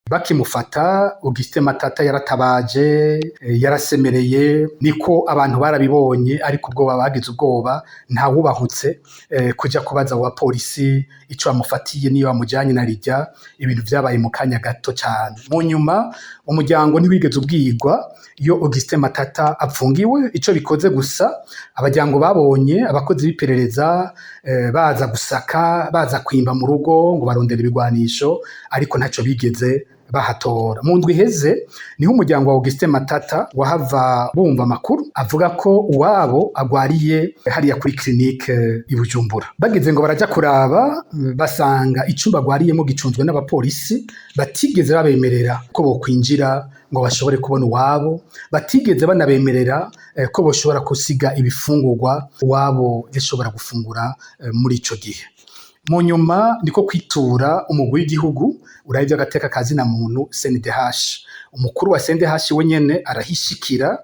Bakimufata, Augustin Matata yaratabaje, yarasemereye, niko abantu barabibonye, ariko ubwoba, bagize ubwoba, ntawubahutse kuja kubaza abo bapolisi ico bamufatiye niyo bamujanye na rirya ibintu vyabaye mu kanya gato cane. Mu nyuma umuryango ntiwigeze ubwirwa iyo Augustin Matata apfungiwe. Ico bikoze gusa, abaryango babonye abakozi b'iperereza baza gusaka, baza kwimba mu rugo ngo barondera ibigwanisho, ariko ntaco bigeze bahatora. Mu ndwi iheze niho umuryango wa Augustin Matata wahava bumva amakuru avuga ko uwabo agwariye hariya kuri clinique i Bujumbura. Bageze ngo baraja kuraba, basanga icumba agwariyemo gicunzwe n'abapolisi batigeze babemerera ko bokwinjira ngo bashobore kubona uwabo, batigeze banabemerera ko boshobora gusiga ibifungurwa uwabo yashobora gufungura muri ico gihe. Mu nyuma niko kwitura umugwi w'igihugu uraba ivy'agateka ka zina muntu, CNDH. Umukuru wa CNDH we nyene arahishikira,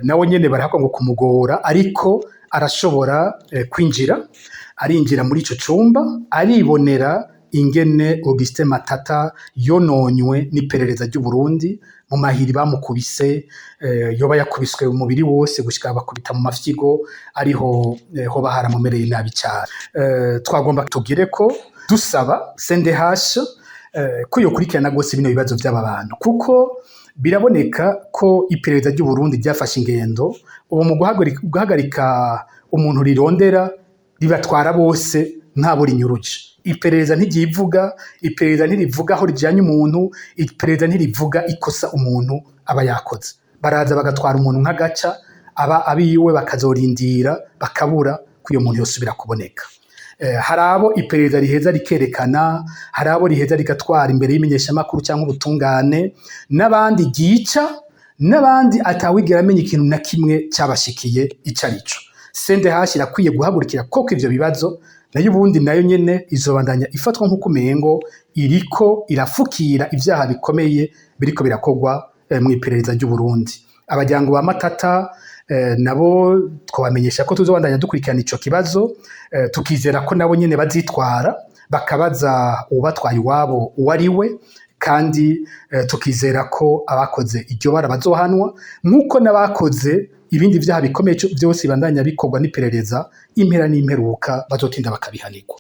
nawe nyene barahakwa ngo kumugora, ariko arashobora kwinjira, arinjira muri ico cumba, aribonera ingene Augustin Matata yononywe n'iperereza ry'u Burundi mu mahiri bamukubise, yoba yakubiswe umubiri wose gushika bakubita mu mafyigo, ariho hoba haramumereye nabi cane. Twagomba tugire ko dusaba CNDH ko yokurikirana gose bino bibazo vy'aba bantu, kuko biraboneka ko iperereza ry'u Burundi ryafashe ingendo ubu mu guhagarika umuntu rirondera ribatwara bose nk'abo rinyuruje. Iperereza ntiryivuga, iperereza ntirivuga aho rijanye umuntu, iperereza ntirivuga ikosa umuntu aba yakoze. Baraza bagatwara umuntu nk'agaca, aba abiwe bakazorindira bakabura ko uyo muntu yosubira kuboneka. Hari abo iperereza riheza rikerekana, hari abo riheza rigatwara imbere y'imenyeshamakuru cyangwa ubutungane, n'abandi ryica, n'abandi atawigera amenya ikintu na kimwe cyabashikiye ico arico. CNDH irakwiye guhagurukira koko ivyo bibazo, nayo ubundi nayo nyene izobandanya ifatwa nk'uko umengo iriko irafukira ivyaha bikomeye biriko birakorwa mw'iperereza ry'u Burundi. Abaryango ba Matata nabo twabamenyesha ko tuzobandanya dukurikirana ico kibazo, tukizera ko nabo nyene bazitwara bakabaza uwubatwaye iwabo uwo ari we, kandi tukizera ko abakoze iryo bara bazohanwa nk'uko n'abakoze ibindi vyaha bikomeye vyose bibandanya bikorwa n'iperereza, impera n'imperuka bazotinda bakabihanirwa.